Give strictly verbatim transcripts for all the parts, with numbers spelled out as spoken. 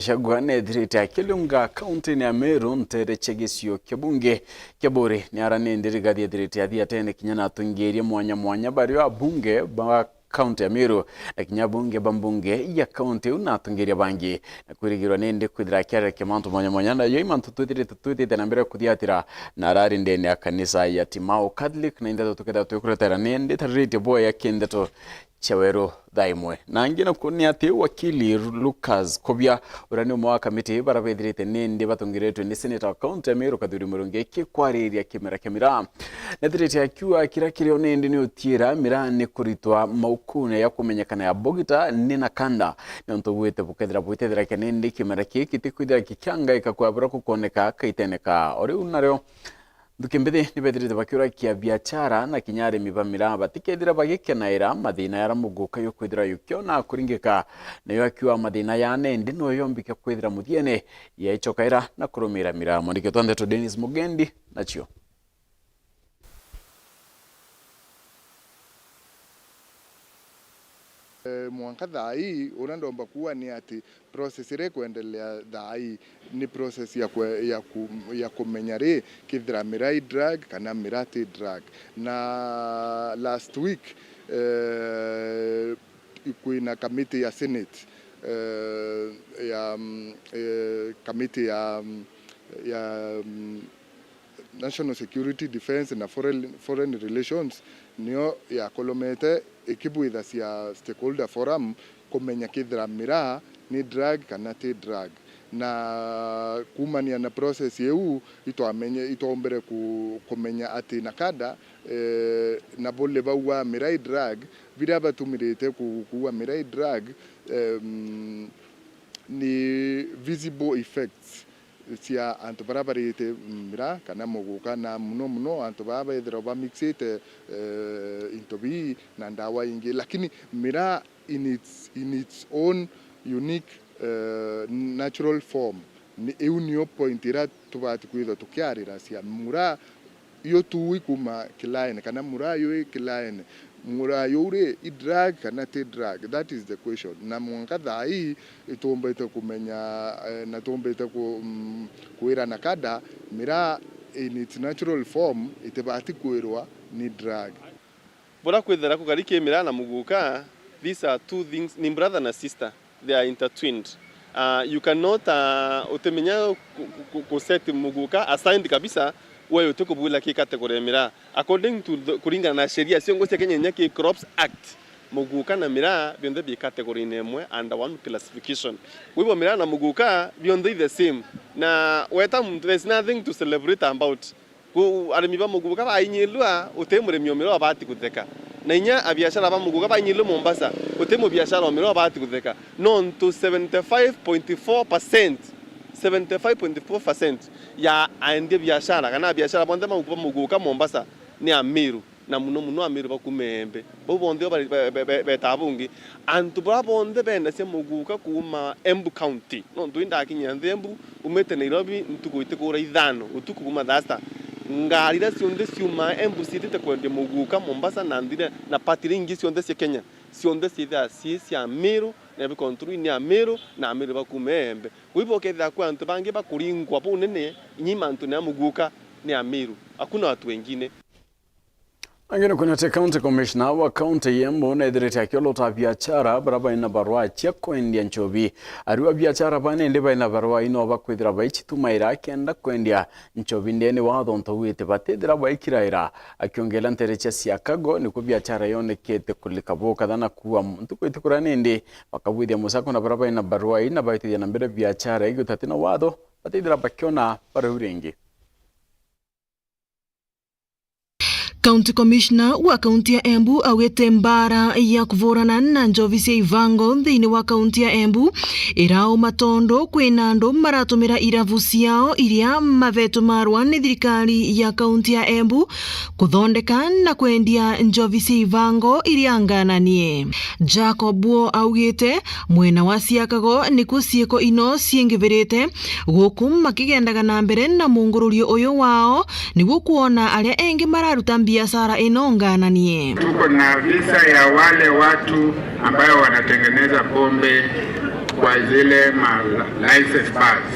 Gachagua neethirite akilunga kaunti-ini ya Meru nteere cia gicio kia bunge kia Buuri. Ni ara nindi Rigathi eethirite athiatene kinya na atongeeria mwanya mwanya bario abunge ba kaunti ya Meru na kinya abunge ba mbunge ya kaunti iu na atongeeria bangi. Na kwirigirwa nindi kwithira akiarekia mantu mwanya mwanya, nayo i mantu twithirite twithite na mbere kuthiatira na arari ndene ya kanisa ya Timau Catholic, na indeto tukethira twikuretera nindi tariritie bwoya kindeto cia weru thaa imwe. Na angi naku ni ati wakili Ru-, Lucas Kobia, uria ni umwe wa kamiti baria bethirite nindi batongeretwe ni seneta wa kaunti ya Meru Kathuri Murungi kikwariria kimera kia miraa. Nethirite akiuga kiria kirio nindi ni utiira miraa ni kuritwa maukune ya kumenyekana ya bogita ni na kanda. Nontu bwite bukethira bwitetherakia nindi kimera kii gitikwithira gikiangaika kwa buria gukoneka kaitene ka. O riu nario Nthuki mbithi ni bethirite bakiurakia biachara na kinya arimi ba miraa batikethira bagikenaira mathina yara muguka yukwithira yukiona kuringika. Nayo akiuga mathina ya nendi no yombike kwithira muthiene yaichokaira na kurumira miraa. Mwandiki wetu wa ndeto Dennis Mugendi nacio. Eh, mwanka thaa ii, uria ndomba kuuga ni ati process iria ikwendelea thaa ii ni process ya kwe-, ya ku-, ya kumenya ri kethira miraa i drug kana miraa ti drug. Na last week, eh, kwina kamiti ya Senate, eh, ya, mm, eh, kamiti ya, mm, ya, mm, National Security, Defence na Foreign, Foreign Relations nio yakolomete ikibwithacia stakeholder forum kumenya kethira miraa ni drug kana ti drug. Na kuumania na process iu, itwamenye, itwombere ku-, kumenya ati na kanda, eh, na buli bauga miraa i drug, biria batumirite ku-, kuuga miraa i drug, em, ni visible effects cia antu baria barite miraa kana muguka, na muno muno antu baria bethirwa bamixite, eh, into bii na ndawa ingi. Lakini miraa in its, in its own unique, eh, natural form, ni, iu nio point iria tubati kwithirwa tukiarira cia muraa yo tu ikuuma kilaene, kana muraa yo i kilaene. Muraa yo ri i drug kana ti drug? That is the question. Na mwanka thaa ii itumbite kumenya, eh, na tumbite ku-, mm, kwira na kanda, miraa in its natural form itibati kwirwa ni drug. Buria kwithira kugari ki miraa na muguka, these are two things, ni brother na sister. They are intertwined. Uh, you cannot, uh, utimenya ku-, ku-, ku-, ku set muguka aside kabisa, we utikubwila ki category ya miraa. According to the, kuringana na sheria ciongo cia Kenya inya ki Crops Act, muguka na miraa bionthe bi category-ini imwe under one classification. Kwa hivyo miraa na muguka bionthe i the same. Na weta muntu, there's nothing to celebrate about. Ku-, arimi ba muguka bainyilua, uti murimi o miraa ubati kutheka. Na inya abiashara ba muguka bainyilua Mombasa, uti mubiashara o miraa ubati kutheka. Nontu seventy-five point four percent, seventy-five point four percent ya aendia biashara, kana abiashara bonthe ba muguka Mombasa, ni Amiru, na muno muno Amiru ba kuuma Embe. Bau bonthe o bari-, be-, be-, be-, betaa bungi. Antu baria bonthe bendacia muguka kuuma Embu County. Nontu indakinyia nthi Embu, umite Nairobi ntuku itikura ithano utuku kuuma thaa sita. Ngari iria cionthe ciumaa Embu ciitite kwendia muguka Mombasa na nthire na pati iria ingi cionthe cia Kenya, cionthe ciithaa cii cia Amiru, na bikontrui ni Amiru, na Amiru ba kuuma Embe. Kwa hivyo ukethira kwi antu bangi bakuringwa bunene, inya i mantune ja muguka ni Amiru. Hakuna watu wengine. Angi ni kwina ati County Commissioner wa County ya Embu neethirite akiolota biachara baria baina barua cia kwendia nchobi. Ariu abiachara bane indi baina barua ino bakwithira baicitumaira kenda kwendia nchobi ndene wa thonto wite batithira baikiraira. Akiongela ntere cia Siakago, nikuo biachara yonekete kulika bo kadha na kuua ntuku itikura nindi bakabwithia musako na baria baina barua ina baitithia na mbere biachara igi utati na watho batithira bakiona bariu ringi. County Commissioner wa kaunti ya Embu augite mbaara ya kuvurana na njovi cia ivango thiini wa kaunti ya Embu irauma tondu kwina andu maratumira irabu ciao iria mavetwe marwa ni thirikari ya kaunti ya Embu kuthondeka na kwendia njovi cia ivango iria ngananie. Jacob Buo augite mwena wa Siakago nikuo ciiko ino ciingiviriite, guku makigendaga na mbere na mungururio uyu wao niguo kwona aria engi mararuta biashara ino ngananie. Tuko na visa ya wale watu ambayo wanatengeneza pombe kwa zile ma license bars.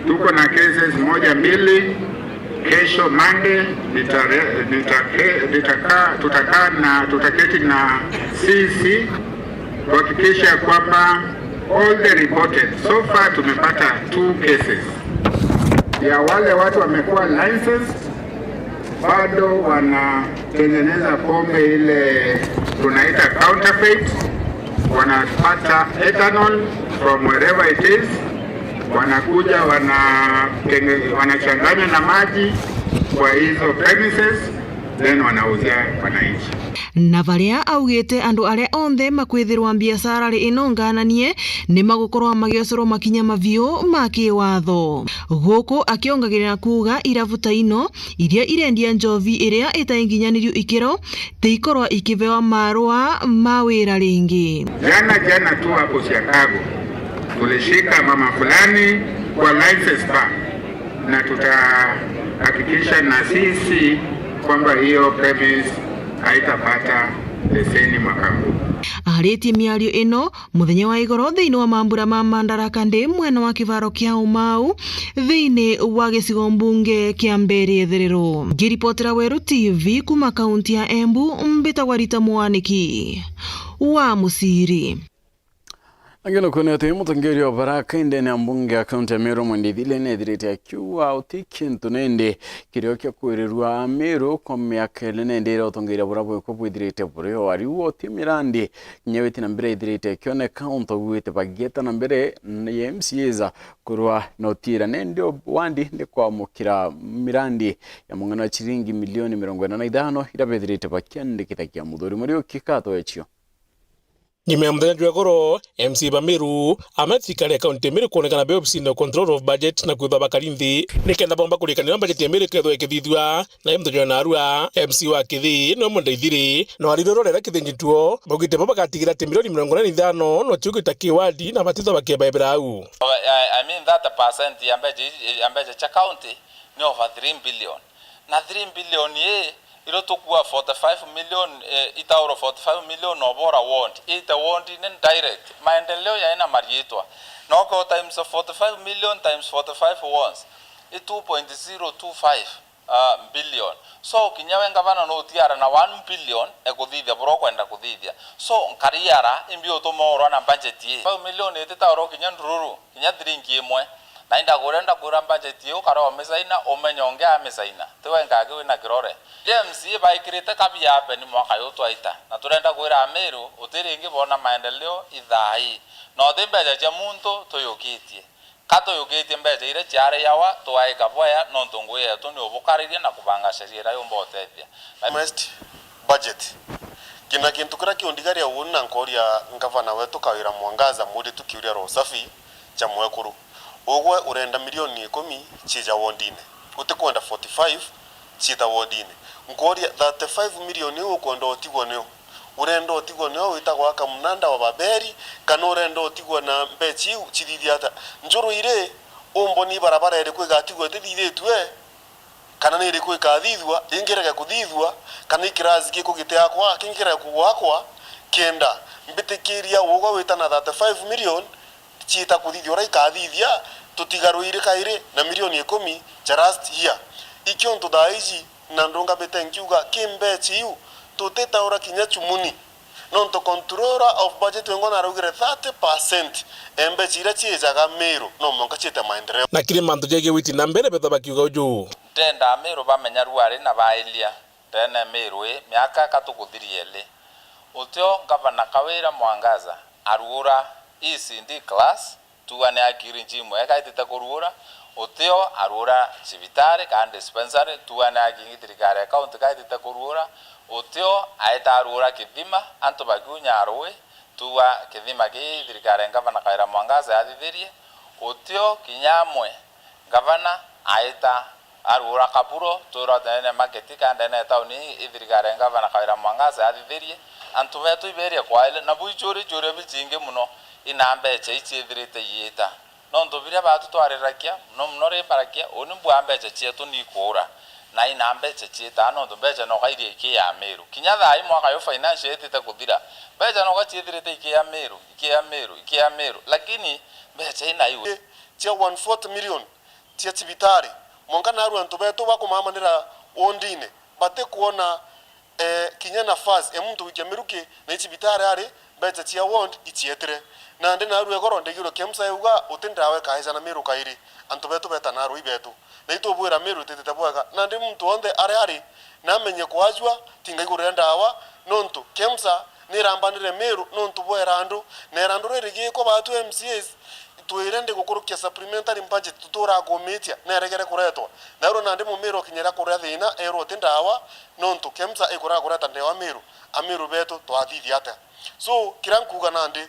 Tuko na cases moja mbili. Kesho Monday nitare-, nitake-, nitaka-, tutakaa na tutaketi na C C kuhakikisha kwamba all the reported, so far tumepata two cases ya wale watu wamekuwa licensed, bado wanatengeneza pombe ile tunaita counterfeit, wanapata ethanol from wherever it is, wanakuja wanatenge-, wanachanganya na maji kwa hizo premises, then wanauzia wananchi. Na varia augite andu aria onthe makwithirwa mbiacarari ino ngananie ni magukorwa magiocorwa makinya maviu ma kiwatho. Guku akiongagirira kuuga irabu ta ino iria irendia njovi iria itainginyaniru ikiro tiikorwa ikivewa marua ma wira ringi. Jana, jana tu hapo Chicago tulishika mama fulani kwa license bar, na tutahakikisha na sisi kwamba hiyo premise haitapata leseni mwaka huu. Aritie miario ino muthenya wa igoro thiini wa mambura ma Madaraka Day mwena wa kivaro kia Umau thiini wa gicigo mbunge kia Mbeere Itherero. Ngiripotera Weru T V kuma kaunti ya Embu, mbitagwa Rita Mwaniki wa Muciri. Angi nukwona ati mutongeria wa Baraka indene ya mbunge ya kaunti ya Meru Mwendia Ithili nethirite akiuga uti kintu nindi kirio kia kwirirua Ameru kwa miaka ili nindi iria utongeria bura bwekwa bwithirite buri o. Ariuga uti mirandi kinya witi na mbere ithirite ikioneka untu auite bagieta na mbere ya M C As kurwa na utira nindi o wandi ni kwamukira mirandi ya mung'ana wa ciringi milioni mirongo ina na ithano iria bethirite bakiandikithagia. Muthuri Muriuki katoecio. Nyuma ya muthenya jwa igoro, M C A ba Meru, amwe na thirikari ya kaunti ya Meru kwonekana be obisine ya Control of Budget na kwithwa bakari nthi, nikenda bomba kurikanira budget ya Meru ikethwa ikithithua. Na muthenya jwa narua, M C A wa Kithii, niwe Mwendaithiri, na arire urorera Kithii Ngituo, baugite bo bagatigira ati milioni mirongo ina na ithano no ciugita kiwadi na batithwa bakiebebera au. I, I mean, thirty percent ya mbeca, ya mbeca cia county ni over three billion. Na three billion ii, irio tukua forty-five million, eh, itauro forty-five million obora ward, ite ward ni direct. Maendeleo yaina mariitwa. Noko times forty-five million times forty-five wards, i two point zero two five, uh, billion. So, kinya we ngavana no utiara na one billion ekuthithia buria ukwenda kuthithia. So, nkariara, imbi utuma urwa na budget ii? Five million ititauro kinya ndururu. Kinya thiringi imwe. Na indagure ndakwira budget iu ukara umisaina, umenye ungi amisaina. Ti we ngagi wina kirore. M C A baikirite kabi ya beni mwaka yu twaita. Na turenda kwira Ameru, uti ringi boona maendeleo ithaa ii. Na uti mbeca cia muntu tuyukitie. Ka tuyukitie mbeca iria ciari yawa, twaika bwaya, nontu ngui yetu ni ubukariria na kubanga sheria iria yumba utethia. Na Next budget. Kina kintu kiria kiundigaria uuni na nkooria ngavana wetu Kawira Mwangaza, muritu kiuria roho safi, cha mwekuru. Ugwe urenda milioni ikumi ciija wodine. Utikwenda forty-five ciita wodine. Nkooria, thirty-five million iu ukwenda utigwa nio? Urenda utigwa nio wita gwaka munanda wa Baberi, kana urenda utigwa na mbeca iu cithithia ata? Njuru iri, umboni barabara iriku igatigwa itithithitue? Kana ni iriku ikathithua, ingi irege kuthithua, kana i kirasi giku gitiakwa, kingi kirege kugwakwa, kenda mbitikiria ugwe wita na thirty-five million ciita kuthithia uria ikathithia, tutigarwire kairi na milioni ikumi cha last year. Ikio untu thaa iji, na ndungamite nkiuga, ki mbeca iu, tutitaura kinya chumuni. Nontu controller of budget wengwa naraugire thirty percent e mbeca iria ciijaga Meru no mwanka ciite maendeleo. Na kiri mantu jegie witi na mbere, betha bakiuga uju. Ndenda Ameru bamenya ruari na bailia ndene Meru ii miaka ka tukuthiria eli. Utio Ngavana Kawira Mwangaza aruura E C D class, tuga ni akiri njimu ekaitite kuruura, utio aruura cibitari kana dispensary, tuga ni akingi thirikari ya county kaitite kuruura, utio aita aruura kithima, antu bakiunya rui, tuga kithima kii thirikari ya Ngavana Kawira Mwangaza yathithirie, utio kinya amwe Ngavana aita aruura kaburo, twirwa ndene ya market kana ndene ya tauni ii, i thirikari ya Ngavana Kawira Mwangaza yathithirie, antu betu iberia kwaile, na bu ichuria ichuria bichingi mono, ina mbeca iciithirite iita. Nontu biria batutwariragia, mono mono rimbaragia, uni mbua mbeca cietu ni ikuura. Na ina mbeca ciitaa, nontu mbeca noka iria ikiyaa Miru. Kinya thaa ii mwaka uyu financial itite kuthira, mbeca noka ciithirite ikiyaa Miru, ikiyaa Miru, ikiyaa Miru, lakini mbeca ina iu. Cia one forty million cia cibitari, mwanka naarua antu betu bakumamanira wondine, batikwona, eh, kinya nafasi ya muntu gwikia miruki, na i cibitari ari, mbeca cia ward icietire. Nandi naarua igoro ndegirwe KEMSA yauga uti ndawa ikaeja na Miru kairi, antu betu beta naarua ibetu. Na itubwira Miru ititite bwega. Nandi muntu wonthe aria ari, namenye kwajua tinga iguru ria ndawa, nontu KEMSA nirambanire Miru nontu bwa irandu, na irandu riri giikwa batu M C As, twire ndi gukurukia supplementary budget tuturaga kumitia, neregere kuretwa. Nairwo nandi mumiru ukinyira kuria thina, erwo ti ndawa, nontu KEMSA ikuraga kureta ndawa Miru, Amiru betu twathithia atia? So, kiria nkuuga nandi,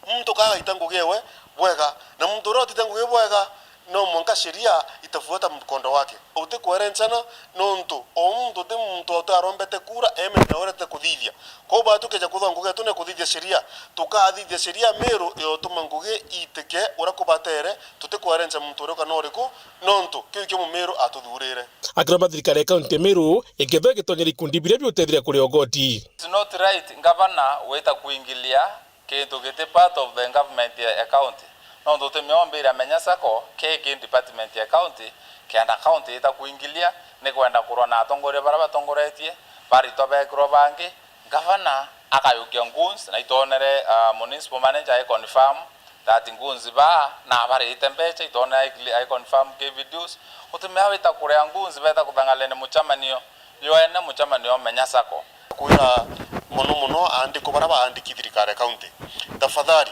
muntu kagaita ngugi ewe bwega, na muntu uria utite ngugi bwega, no mwanka sheria itafuata mkondo wake. Uti kwerenchana, nontu o muntu uti muntu uti arombete kura, emenya uria ati kuthithia. Kwou baa tukeja kuthwa ngugi yetu ni kuthithia sheria, tukathithia sheria Miru yotuma ngugi iitike uria kubatere, tuti kwerencha muntu uriku kana uriku, nontu kiu kio Mumiru atuthurire. Akiromba thirikari ya kaunti ya Miru ikethwa igitonyera ikundi biria biutethire kuria ugoti. It's not right ngavana wita kuingilia kintu giti part of the government ya, ya county. Nontu utimiombire amenya sacco kiki department ya county, kenda county ita kuingilia, ni kwenda kurwa na atongoria baria batongoretie, baritwa bekirwa bangi, gavana akayukia goons, na itonere, ah, municipal manager ai confirm that goons baa na barite mbecha, itonere ai, ai confirm ki videos. Utimea wita kuria goons beta kuthang'ania ni muchamanio, yoene muchamanio menya sacco. Kwira mono mono aandikwa baria baandiki thirikari ya county, tafadhali,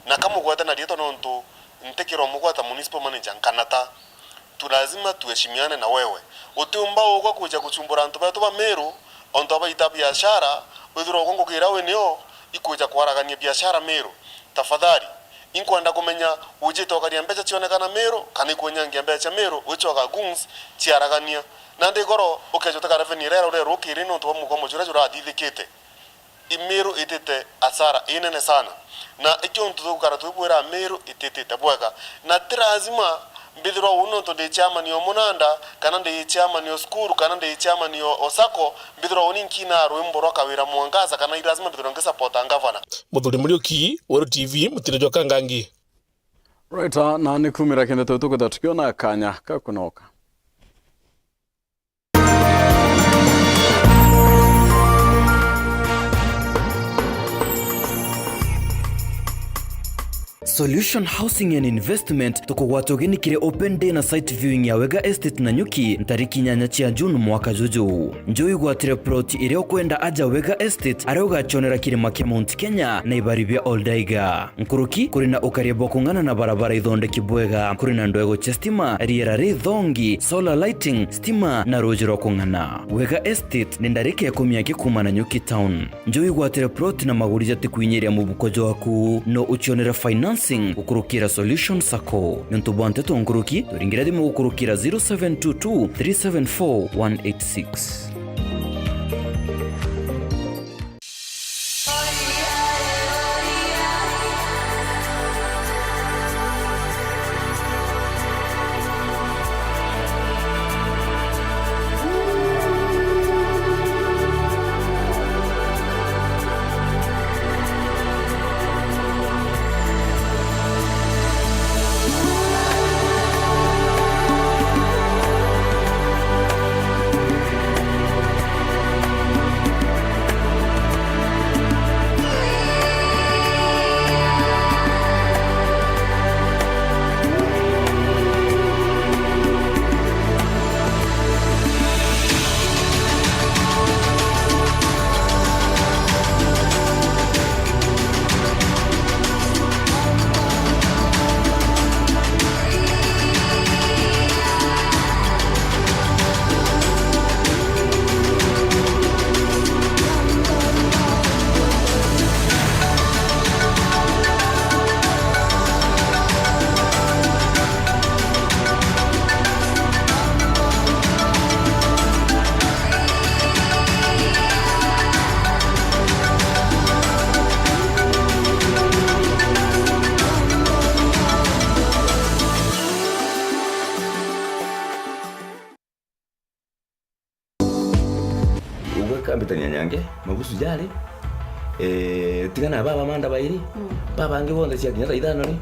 na kamugwete na riitwa nontu ntikirwa mugwata municipal manager nkanata, tu lazima tuheshimiane na wewe. Utiumba ugwa kwija guchumbura antu betu ba Miru, ontu abaita biashara, withirwa ugwa ngugi iria winio ikwija kwaragania biashara Miru. Tafadhali, inkwenda kumenya ujite ukaria mbecha cionekana Miru, kana ikunyangia mbecha Miru, wichoka goons ciaragania. Nandi igoro ukeja utega revenue iria irarukiri nontu bwa mugomo juria jurathithikite. I Miru itite asara inene sana. Na ikio untu tugukara twibwira Miru ititite bwega. Na ti lazima mbithirwa uu nontu ndi chairman o Munanda, kana ndi chairman o cukuru, kana ndi chairman o, o sacco, mbithirwa uu ninki na rwimbo rwa Kawira Mwangaza, kana i lazima mbithirwa ngisapota ngavana. Muthuri Muriuki, Weru T V, mutino jwa Kangangi. Right, na ni kumira kende tu tukwithirwa tukiona kanya ka kunoka. Solution Housing and Investment tukugwata ugeni kiri open day na site viewing ya Wega Estate Nanyuki ntariki inyanya cia June mwaka juju. Njo wigwatire plot iria ukwenda aja Wega Estate, aria ugacionera kirima kia Mount Kenya na ibari bia Oldaiga. Nkuruki kuri na ukaria bwa kung'ana na barabara ithondeki bwega, kuri na ndwego cia stima, riera rithongi, solar lighting, stima na ruuji rwa kung'ana. Wega Estate ni ndarika ikumi aki kuuma Nanyuki town. Njo wigwatire plot na maguri jatikwinyiria mubuko jwaku, no ucionere financing gukurukira Solution Sacco. Niuntu bwa nteto nkuruki, turingire thimu gukurukira zero seven two two three seven four one eight six. Ambitania nyange, mabusu jari, eh, tigana na baba manda bairi, mm, baba angi bonthe ciakinya thaa ithano ri,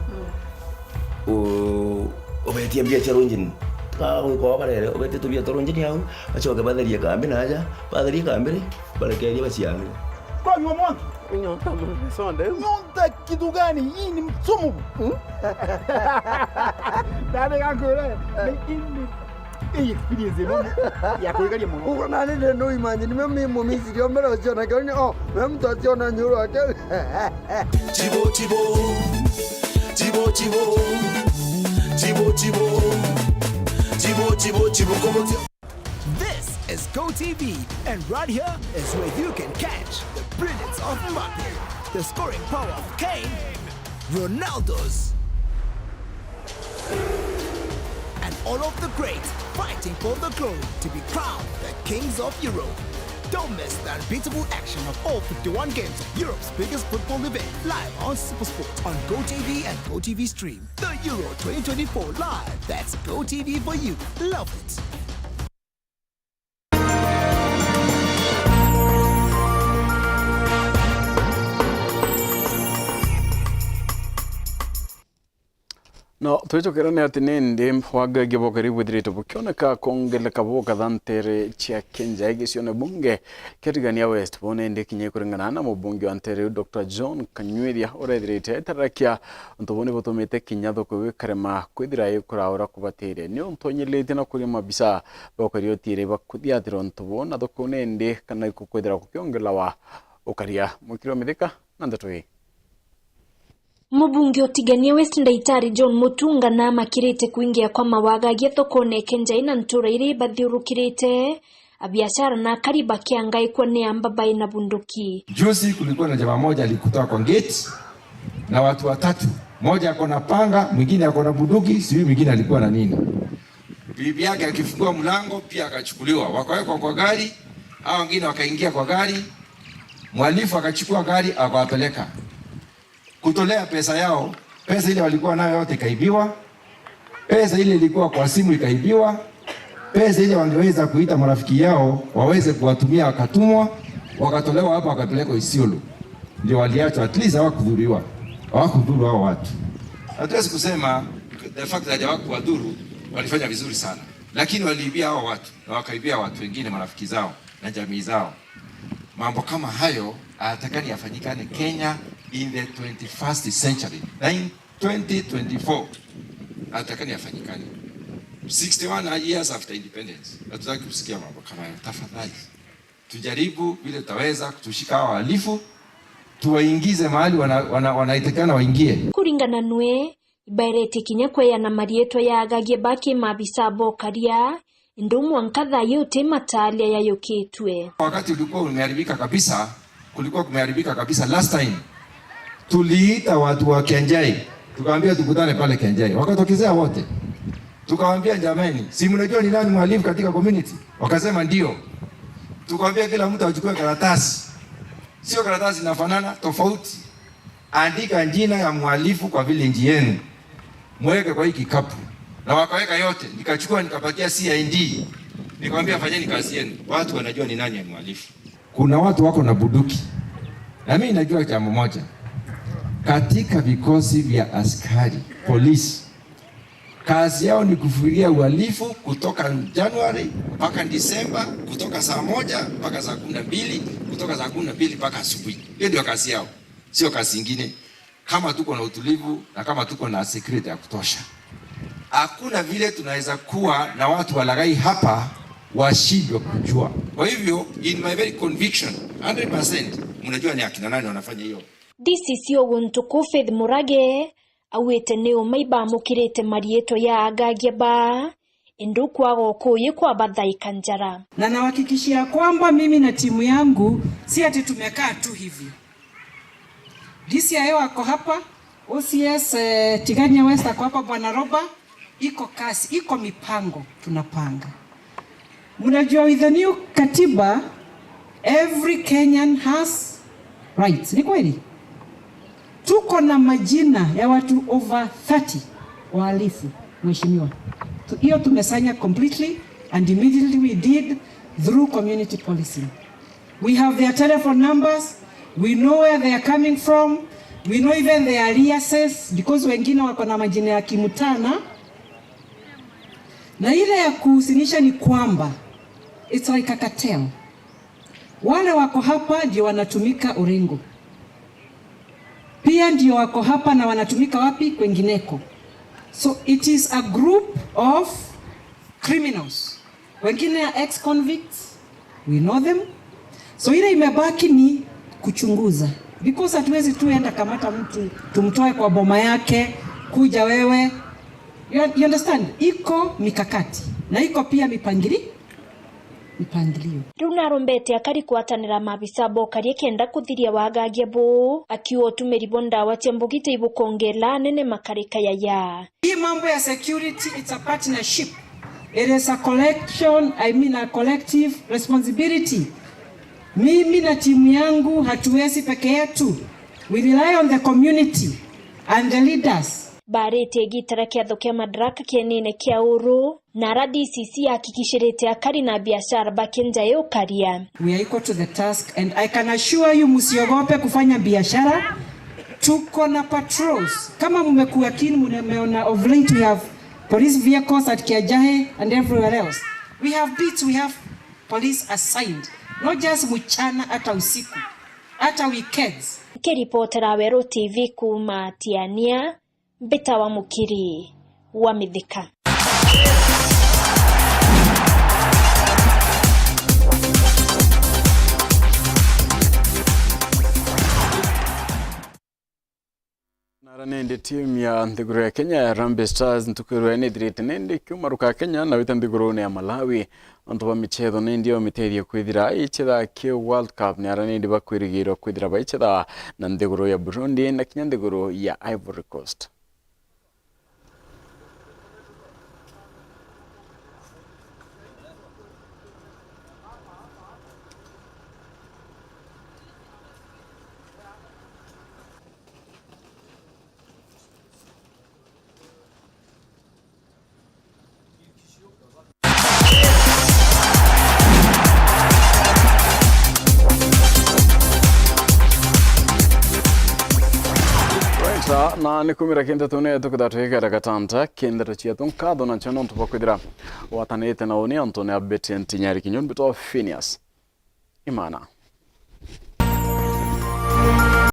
mm, u-, ubetie mbia cia runjini. Twagwikwa barere, ubetie tubia twa runjini au, bacoke batherie kambi naja, batherie kambi ri, barekerie baciangire. Kwa nyua mwanki? Nyota mwana sonde. Nyota kitu gani? Hii ni msumu. Hmm? Ndari gakure, ni ini. Hii experience ino ya kuigaria muno. Ugo nani de no imagine me mi mu Misiri o mbere ucio na kani, oh, me mtu acio na nyuru ake. Chibo, chibo. Chibo, chibo. Chibo, chibo. Chibo, chibo, chibo, kobo. This is Go T V, and right here is where you can catch the brilliance of Mbappe, the scoring power of Kane, Ronaldo's, and all of the greats fighting for the glory to be crowned the kings of Europe. Don't miss the unbeatable action of all fifty-one games of Europe's biggest football event, live on SuperSport on Go T V and Go T V Stream. The Euro twenty twenty-four live. That's Go T V for you. Love it. No, twicokera ni ati nindi wagagia bokari bwithirite bukioneka kwongereka bukatha ntere cia Kenjai gicione bunge kia Tigania West. Bo nindi kinya kuringana na mubunge wa ntere iu, Doctor John Kanywiria, urethirite aitarakia untu buu ni butumite kinya thoko iu ikarema kwithira ikuraura kubatire. Ni untu onyelitie na kuria mabisa bokari utiire bakuthiatira untu buu na thoko iu nindi kana ikukwithira kukiongelawa ukaria. Mwikiri wa mithika na ndeto ii. Mubunge o Tigania West Ndaitari John Mutunga naamakirite kwingia kwa mawagagia thokone Kenjai na ntura iria ibathiurukirite, abiashara na akari bakiangaikwa ni amba bai na bunduki. Juzi kulikuwa na jamaa moja alikutoa kwa gate na watu watatu, moja ako na panga, mwingine ako na bunduki, sijui mwingine alikuwa na nini. Bibi yake akifungua mlango pia akachukuliwa, wakawekwa kwa gari, hao wengine wakaingia kwa gari, mhalifu akachukua gari akawapeleka. Kutolea pesa yao, pesa ile walikuwa nayo yote ikaibiwa, pesa ile ilikuwa kwa simu ikaibiwa, pesa ile wangeweza kuita marafiki yao waweze kuwatumia wakatumwa, wakatolewa hapa wakapelekwa Isiolo. Ndio waliachwa, at least hawakudhuriwa, hawakudhuru hao watu. Hatuwezi kusema the fact that hawakuwadhuru, walifanya vizuri sana, lakini waliibia hao watu na wakaibia watu wengine, marafiki zao na jamii zao. Mambo kama hayo hayatakani yafanyikane Kenya in the twenty-first century. Na in twenty twenty-four, hayatakani yafanyikane. Sixty-one years after independence, hatutaki kusikia mambo kama hayo. Tafadhali, tujaribu vile tutaweza kutushika hawa wahalifu, tuwaingize mahali wana-, wana-, wanaitakana waingie. Kuringana nwe, ibaeretie kinya kweana mariitwa ya agagia ba kimaabisa bokaria, indi mwanka thaa ii uti mataaria yayukitue. Wakati ulikuwa umeharibika kabisa, kulikuwa kumeharibika kabisa last time, tuliita watu wa Kenjai, tukaambia tukutane pale Kenjai, wakatokezea wote. Tukawaambia, "Jameni, si mnajua ni nani mhalifu katika community?" Wakasema, "Ndio." Tukawaambia kila mtu achukue karatasi, sio karatasi inafanana, tofauti. Andika jina ya mhalifu kwa village yenu, mweke kwa hii kikapu. Na wakaweka yote, nikachukua nikapatia C I D. Nikamwambia, "Fanyeni kazi yenu. Watu wanajua ni nani ya mhalifu." Kuna watu wako na bunduki. Na mimi najua jambo moja. Katika vikosi vya askari, polisi, kazi yao ni kufikiria uhalifu kutoka January mpaka Disemba, kutoka saa moja mpaka saa kumi na mbili, kutoka saa kumi na mbili mpaka asubuhi. Hiyo ndio kazi yao, sio kazi ingine. Kama tuko na utulivu na kama tuko na security ya kutosha, hakuna vile tunaweza kuwa na watu walaghai hapa washindwe kujua. Kwa hivyo, in my very conviction, hundred percent, mnajua ni akina nani wanafanya hiyo. D C C o guntu kuu Faith Murage, augite ni uma ibamukirite mariitwa ya agagia ba, indi ukwaga ukuuyi kwabathaika njara. Na nawahakikishia kwamba mimi na timu yangu si ati tumekaa tu hivi. D C I O ako hapa, O C S, eh, Tigania West ako hapa, Bwana Roba, iko kasi, iko mipango tunapanga. Mnajua with the new katiba, every Kenyan has rights. Ni kweli? Tuko na majina ya watu over thirty wahalifu, mheshimiwa. Tu-, hiyo tumesanya completely and immediately we did through community policing. We have their telephone numbers. We know where they are coming from. We know even their aliases, because wengine wako na majina ya Kimutana. Na ile ya kuhusinisha ni kwamba it's like a cartel. Wale wako hapa ndio wanatumika Orengo. Pia ndio wako hapa na wanatumika wapi? Kwengineko. So it is a group of criminals. Wengine are ex-convicts, we know them. So ile imebaki ni kuchunguza. Because hatuwezi tu enda kamata mtu, tumtoe kwa boma yake, kuja wewe. You, you understand? Iko mikakati. Na iko pia mipangili-, mipangilio. Riu narombete akari kwatanira maabisa bokaria kenda kuthiria wagagia buu, akiuga utumiri bwa ndawa cia mbugite ibukongela anene makarika yaya. Hii mambo ya security, it's a partnership. It is a collection, I mean a collective responsibility. Mimi na timu yangu hatuwezi peke yetu. We rely on the community and the leaders. Baaritie gitara kiatho kia Madaraka kienine kia Uru, na R D C C ahakikishirite akari na biashara bakinjae ukaria. We are equal to the task and I can assure you, msiogope kufanya biashara. Tuko na patrols. Kama mmekuwa keen, mmeona of late we have police vehicles at Kiajahe and everywhere else. We have beats, we have police assigned. Not just mchana, hata usiku, hata weekends. Nkiripotera Weru T V kuuma Tiania, Mbita wa Mukiri wa Mithika. Nara nindi timu ya nthiguru ya Kenya ya Harambee Stars ntuku irwe nithirite nindi kiuma ruka Kenya na wita nthigurune ya Malawi. Antu ba michetho nindi o mitethie kwithira ichitha ki World Cup ni ara nindi bakwirigirwa kwithira baichitha na nthiguru ya Burundi na kinya nthiguru ya Ivory Coast. Right, na ni kumira kintu tune tukutha twikara gatanta kindeto cietu nkatho na nchio nontu bwa kwithira watanite na uni antu ni abete ntinyari kinyoni bitwa Phineas Imana.